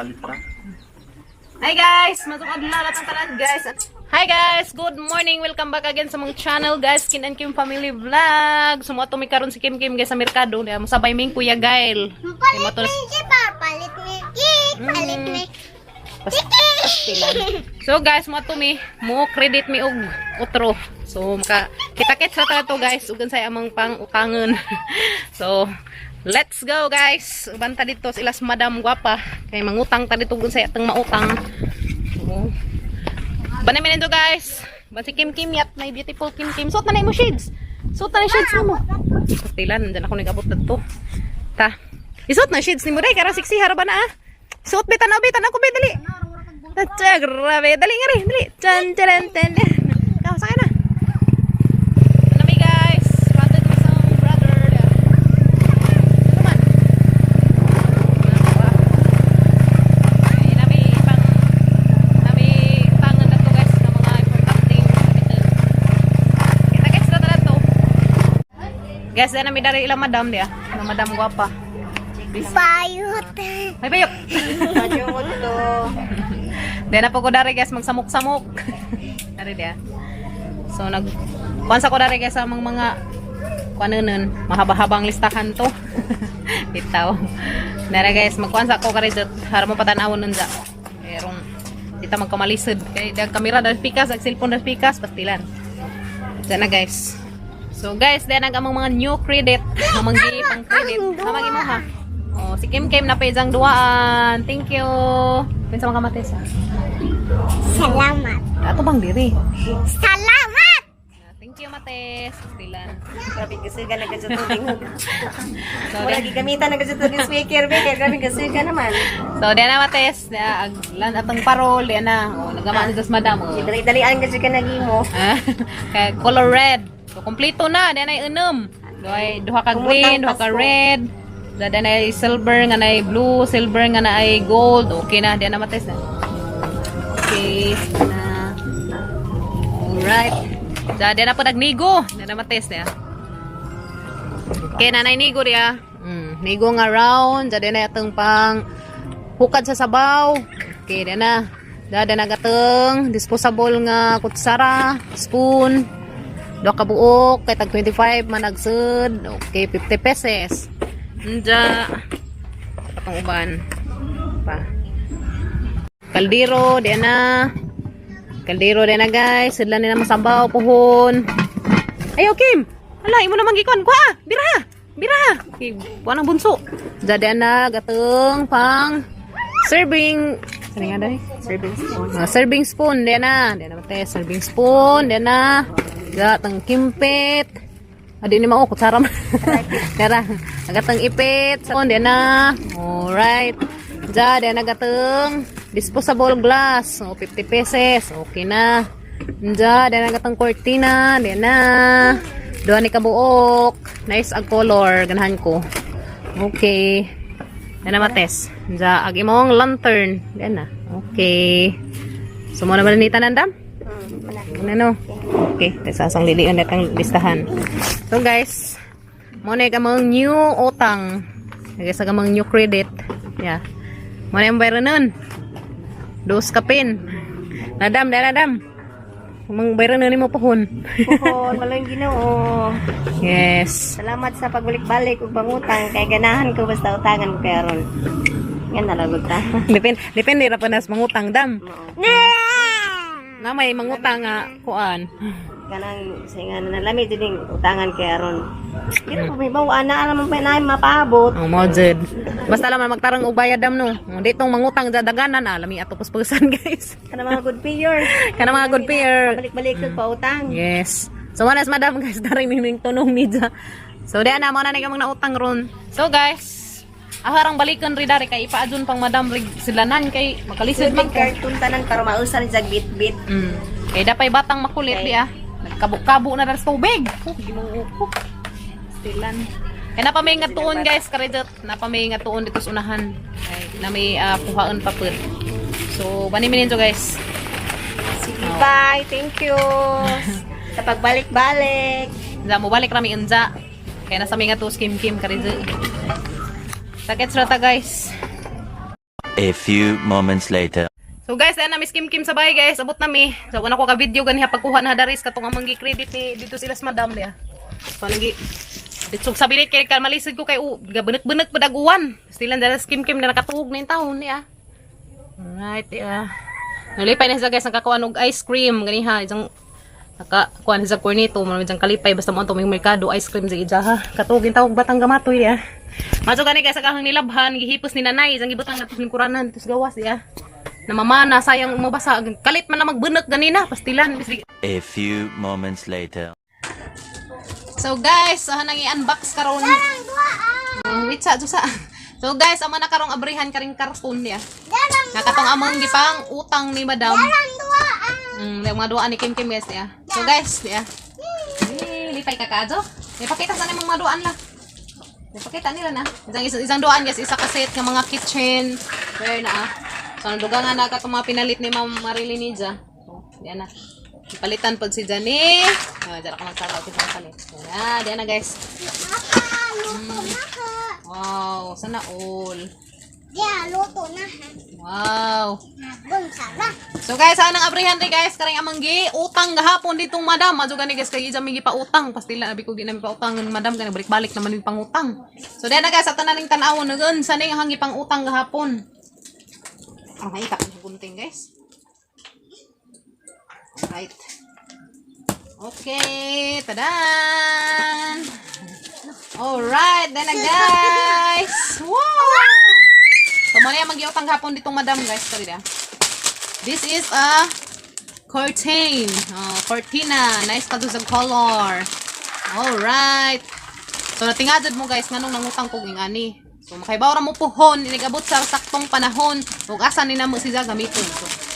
Palit ra. Hi guys! Matukad na lahat ng tanan, guys. Hi guys! Good morning! Welcome back again sa mong channel, guys. Kin and Kim Family Vlog. So mo mi karon si Kim Kim, guys, sa merkado. Diya mosabay ming Kuya Gail. Palit Kay mi pa, palit mi cake, palit mi Pastilan. So guys, mo mi mo credit mi og utro. So maka kita-kits ra ta to, guys, ug unsay among pang utangon. So let's go, guys. Uban ta dito sa ilas Madam Gwapa kay mangutang ta dito ug unsay atong mautang. So, banay mi nito, guys. Ban si Kim Kim yat, may beautiful Kim Kim. Suot na na imo shades. Suot na na shades nimo. Pastilan, dyan ako nag-abot dito. Ta. Isuot na shades nimo dai karon, sexy hara ba na ah. Suot be, tanaw be, tanaw ko be, dali. Tatsa, grabe. Dali nga rin, dali. Chan, chan, chan. Ikaw, sakay na. Ano mi, guys? Spotted mo sa brother. Ano man? Ay, nami pang nami utangan na to, guys, ng mga importanteng capital. Kita gets na talaga to. Guys, na nami dari ilang madam diya. Na madam gwapa. Payot. May bayok. to. Diya na po ko dari, guys, magsamok-samok. Dari diya. So nag kuan sa ko dari, guys, sa mga kuan nun, mahaba-habang listahan to. Bitaw. Dara, guys, magkuan sa ko kari dot hara mo patanawon nun ja. Merong dita magkamalisod kay dag kamera dal pikas ag cellphone dal pikas pastilan. Diyan na, guys. So guys, diyan ang among mga new credit, among gi pang credit. Amang imo ha. Oh, si Kim Kim na pa isang duaan. Thank you. Pinsa mga kamatis ha. Salamat. Ato bang diri? Salamat! Thank you, Mates. Pastilan. Grabe kasuga na sa tubig. So, Wala di, gigamitan na sa tubig speaker be kay grabe kasuga naman. So di na, Mates. Di ag lan atong parol di na. Oh, nagama ni das madam. Oh. Dali-dalian kasi ka nagimo. Ah, kay color red. So kompleto na, di na inom. Duhay duha ka green, duha ka red. Da na silver nga na blue, silver nga na ay gold. Okay na, di na, Mates na. Okay, sige na. Alright. Da di na po nagnigo. Di na, Mates, niya. Okay, nanay nigo diya. Nigo nga round, da di na atong pang hukad sa sabaw. Okay, di na. Da di na gateng disposable nga kutsara, spoon. Duha ka buok kay tag 25 man agsud. Okay, 50 pesos. Nja. Atong uban. Pa. Kaldero, di na. Kaldero, di na, guys. Sila nila masabaw, puhon. Ayo, Kim! Hala, imo naman gikon. Kuha! Bira! Bira! Okay, kuha ng bunso. Dada na, gatong, pang serving. Saan nga dahil? Serving spoon. Mga serving spoon, di na. Di na, mate. Serving spoon, di na. Gatang kimpit. Adi ni mao, kutsara man. Tara, gatang ipit. Spoon, di na. Alright. Ja, di na gatang disposable glass. O, 50 pesos. Okay na. Ja, di na gatang cortina. Di na. Duha ni kabuok. Nice ang color. Ganahan ko. Okay. Di na, mates. Ja, ag imong lantern. Di na. Okay. So, mo naman ni tanan dam? Ano no? Okay, sasang lilian na itang listahan. So guys, mo na yung new utang. Guys, ang among new credit. Yeah. Mo na yung bayran nun. Dos kapin. Nadam, na nadam. Among bayran nun mo pohon. Puhon, malang Ginoo. Yes. Salamat sa pagbalik-balik ug pangutang kay ganahan ko basta utangan ko kay aron. Nga nalagod ta. Depende, depende ra pa nas mangutang dam. Na may mangutang nga kuan. Kanang sa nga nalami din ning utangan kay aron. Pero kung may bawa na alam pa na mapaabot. Ang mo jud. Basta lang man magtarang og bayad dam no. Di tong mangutang sa daganan ah, lami ato puspusan, guys. Kana mga good payer. Kana mga good payer. Balik-balik kag pautang. Yes. So manas madam, guys, daring ning tunong ni dya. So di na mo na ni kamang nautang ron. So guys, aharang balikan ri dari kay ipaadun pang madam rig silanan kay makalisod man Sulting ko. cartoon tanan para mausan sa bit-bit. Kay dapay batang makulit di ah. Nagkabuk-kabo na dal sa tubig. Oh, Ginoo ko. Silan. Kay napa may nga tuon, guys, karidot. Napa may nga tuon dito sa unahan. Kay na may kuhaan pa pud. So bani mi ninyo, guys. Sige, bye. Thank you. Sa pagbalik-balik. Unsa mo balik rami unsa. Kay nasa may nga tuos Kim Kim karidot. Sakit sa ta, guys. A few moments later. So guys, ayan na Miss Kim Kim sa bahay, guys. Abot na mi. So wala ko ka video ganiha pagkuha na daris katong among gi-credit ni dito sila sa madam niya. So lagi Ditsog sa bilit kay malisod ko kay gabunek-bunek padaguan. Stilan dala Kim Kim na nakatuog na yung taon niya. Alright, yeah. Nalipay na siya, guys, nakakuha og ice cream ganiha isang nakakuha na sa cornito mo jang kalipay basta mo ato may merkado ice cream sa ija ha. Katugin tawag batang gamatoy niya. Maso gani guys, akahang nilabhan gihipos ni nanay isang gibutang nato lingkuranan dito sa gawas niya. Namamana sayang umabasa kalit man na magbunek ganina pastilan. A few moments later. So guys, so nang i-unbox karon. Wait sa sa. So guys, amo na karong abrihan karing karton niya. Nakatong among gipang utang ni madam. Yung mga duaan ni Kim Kim, guys, niya. So guys, niya. Eh, lipay ka kaadyo. Ipakita sa nimong mga duaan lang. Ipakita nila na. Isang, isang, isang duaan, guys, isa ka set ng mga kitchen. Where na ah. So ang dugangan na katong mga pinalit ni Ma'am Marilyn Nidja. So, diyan na. Palitan pod si Jani. Ah, diyan ako magsara ko sa palit. Yan, diyan na, guys. Luto na ha. Wow, sana all. Yeah, luto na ha. Wow. Bun sarap. So guys, anang abrihan ri, guys, karing amanggi utang gahapon ditong madam. Adyo gani, guys, kay ija mi pautang pastila abi ko ginami pautang madam kay balik-balik naman yung pangutang. So diyan na, guys, ato na ning tan-awon nugon sa ning hangi pangutang gahapon. Ang maita ang gunting, guys. Right. Okay, tadan! Alright, then na, guys. Wow! So, muna yung mag-iutang gahapon ditong madam, guys. Sorry na. This is a curtain. Oh, cortina. Nice pa sa color. Alright. So, natingadad mo, guys, nganong nangutang kog ingani. So, makaibaw ra mo puhon, inigabot sa saktong panahon. Ug asa ni namo siya gamiton.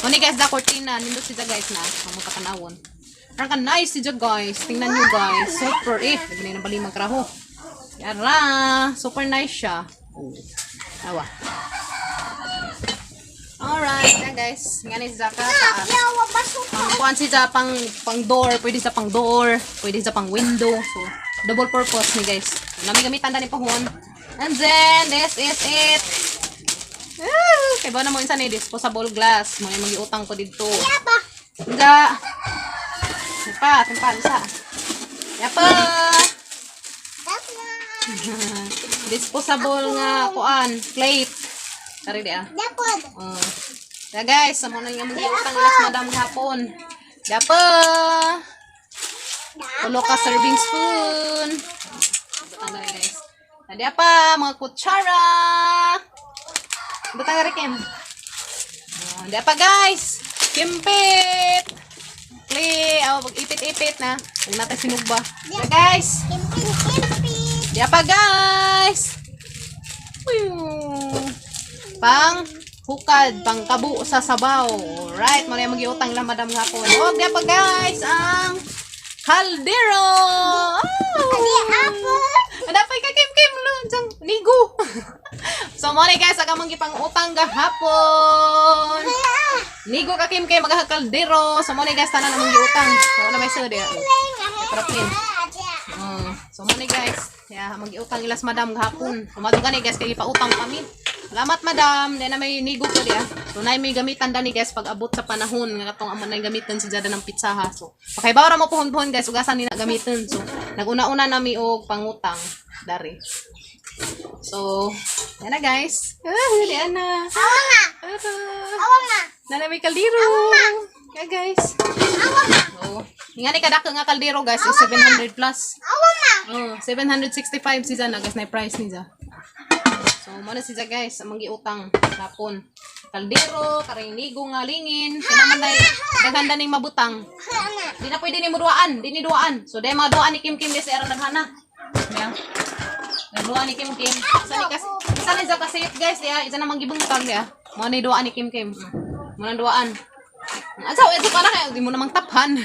So, ni guys, da cortina, nindot siya, guys, na. Amo katanawon. Parang ka nice siya, guys. Tingnan nyo, guys. Super eh. Lagi na bali magkraho. Yara. Super nice siya. Oh. Awa. Alright, yan, guys. Nga ni Zaka. Taas. Yawa basuka. Pang kuan siya pang pang door, pwede sa pang door, pwede sa pang window. So, double purpose ni, guys. So, nami gamitan ni pohon. And then this is it. Ah, kay ba na mo insa ni disposable glass mo yung magiutang ko didto. Yaba. Nga. Simpa, simpa, isa. Yapa. Dapla. Disposable nga kuan, plate. Kari di ah. Dapod. Oh. Kaya guys, sa mga nga mag-iutang ilas madam hapon. Dapa! Tulo ka serving spoon. Butang na rin, guys. Nadia pa, mga kutsara. Butang na rin, Kim. Oh, dia pa, guys. Kimpit. Kli, oh, ipit-ipit na. Huwag natin sinugba. Dia, guys. Kimpin kimpin. Dia pa, guys. Whew. Pang hukad, pang kabu sa sabaw. Right, mo na yung mag-iutang lang madam hapon. Oh, dia pa, guys, ang kaldero. Oh! Adi apo. Dapat ka Kim Kim lo jang nigo. So mo ni, guys, ang among gipang utang gahapon. Nigo ka Kim Kim magkaldero. So mo ni, guys, tanan among giutang. So wala may sud ya. Trapin. So mo ni, guys, kaya mag-iutang ilas madam gahapon. Kumado gani, guys, kay ipautang kami. Salamat, madam. Dahil na may nigo ko diya. So na may gamitan dani, guys, pag abot sa panahon nga katong amo na gamitan si Jada ng pizza ha. So pakaibaw ra mo puhon-puhon, guys, ugasan nila gamiton. So naguna-una nami og pangutang dari. So, yan na, guys. Ah, yan na. Awa nga. Ara. Awa nga. Na may kaldero. Yeah, guys. Awa nga. Oh, nga ni kadako nga kaldero, guys, is 700 plus. Awa nga. Oh, 765 siya na, guys, na price niya. So, mo na siya, guys, ang giutang hapon. Kaldero, karing ligo nga lingin, kailangan na daghan ning mabutang. Ana. Di na pwede ni mo duaan, di ni duaan. So, dahil mga duaan ni Kim Kim guys, era naghana. Yeah. Duaan ni Kim Kim. Isa ni kasi, isa ni sa kasit, guys, ya, isa namang gibungkag ya. Mo ni duaan ni Kim Kim. Mo nang duaan. Asa, ito ka na kayo, di mo namang taphan.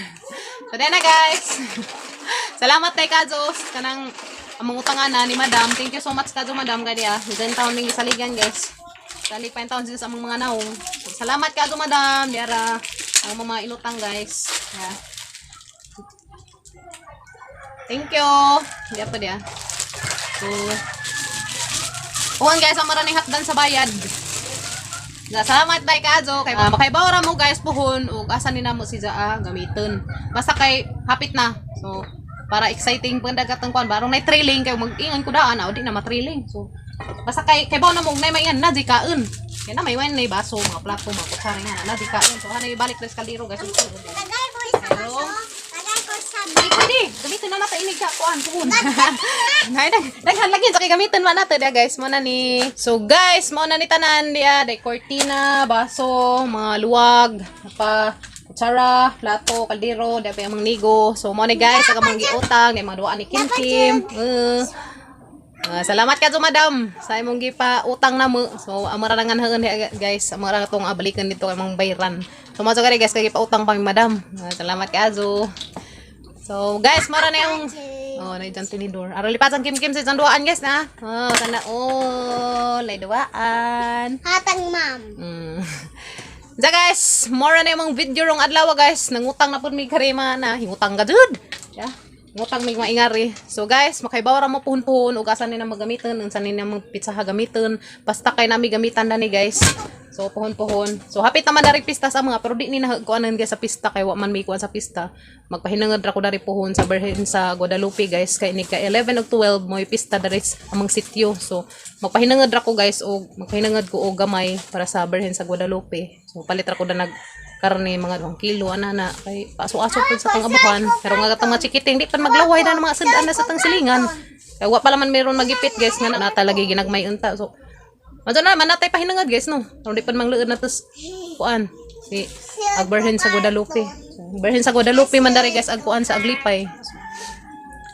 So, dahil na, guys. Salamat kay Kazos kanang among utangan na ni Madam. Thank you so much Kazo Madam kay diya. Diyan taon ning isaligan, guys. Salig pa yung taon sila sa among mga naong. So, salamat Kazo Madam. Diara ang mga inutang, guys. Yeah. Thank you. Diya pa diya. So, uwan, guys, ang maraming hatdan sa bayad. Na, salamat dai kaayo kay makaibaw ra mo, guys, puhon ug asa ni namo si Jaa gamiton. Basta kay hapit na. So para exciting pag dagatang kuan barong nay trailing kay mag-ingon ko daan aw di na matrailing. So basta kay baw na mo og nay maingan na di kaon. Kay na may wine na baso, mga plato, mga kutsara nga na di kaon. So hanay ibalik na sa kaldero, guys. Tagay ko sa baso. Tagay ko sa Ay, pwede. Gamitin na natin inig ka kuan puhon. Nay, daghan lagi sa kay gamitin man nato dia, guys. Mo na ni. So guys, mo na ni tanan dia, day cortina, baso, mga luwag, pa kutsara, plato, kaldero, dia pa yung mga nigo. So mo ni, guys, sa mga giutang, day mga duwa ni Kim Kim. Salamat ka madam sa imong gipa utang na mo. So amara ra nganhaon diha, guys, amara tong abalikan dito kay mong bayran. So mo guys kay gipa utang pa mi madam. Salamat kaayo. So guys, mara na yung oh, na dyan tinidor. Aron lipat ang Kim Kim sa dyan duaan, guys, na. Oh, sana all ay duaan. Hatang ma'am. Ja guys, more na yung mga video rong adlaw, guys. Nangutang na pud mi karima na hingutang ka jud. Yeah. Ngutang mig maingari. So guys, makaibaw ra mo puhon-puhon ug asa ni na magamiton, unsa ni na mga pizza ha gamiton. Basta kay nami gamitan na ni, guys. So puhon-puhon. So hapit naman dari pista sa mga pero di ni na kuanan, guys, sa pista kay wa man mi kuan sa pista. Magpahinangad ra ko dari puhon sa Berhen sa Guadalupe, guys, kay ni ka 11 ug 12 mo'y pista dari sa among sitio. So magpahinangad ra ko, guys, og magpahinangad ko og gamay para sa Berhen sa Guadalupe. So palit ra ko da nag karne mga 2 kilo ana na kay paso-aso pud sa pangabuhan pero nga katong mga chikiting di pan maglaway na ng mga sud-an na sa tang silingan kay wa pa naman meron magipit, guys, nga nata lagi ginagmay unta. So Madto na man natay pahinangad, guys, no. Aron di pan mangluod na tos kuan si Agberhen sa Guadalupe. So, Berhen sa Guadalupe man dari, guys, ag kuan sa Aglipay.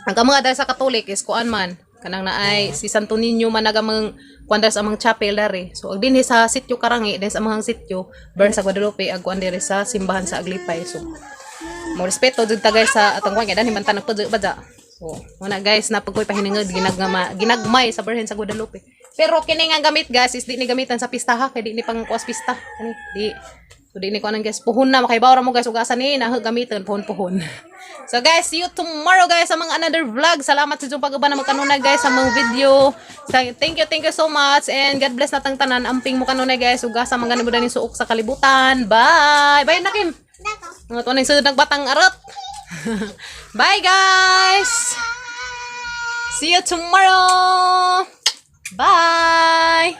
Ang mga dahil sa Catholic is kuan man kanang naay si Santo Niño man nagamang kuan dahil sa amang chapel dari. So ag dinhi sa sitio Karangi, dinhi sa amang sitio Berhen sa Guadalupe, ag kuan diri sa simbahan sa Aglipay. So mo respeto jud ta, guys, sa atong kuan kay danhi man tanang pud ba. So muna, guys, napagkoy pahinangad ginagma ginagmay sa Berhen sa Guadalupe. Pero kini nga gamit, guys, is di ni gamitan sa pista ha kay di ni pangkuas pista kani di. So di ni kuan, guys, puhon na makaibaw ra mo, guys, ug asa ni na gamiton puhon-puhon. So guys, see you tomorrow, guys, sa mga another vlog. Salamat sa inyong pag-uban na magkanunay, guys, sa mga video. So, thank you so much and God bless natang tanan. Amping mo kanunay, guys, ug asa mga mo dani suok sa kalibutan. Bye. Bye na, Kim. Dako. Mga tuwa na nagbatang arot. Bye, guys. See you tomorrow. Bye.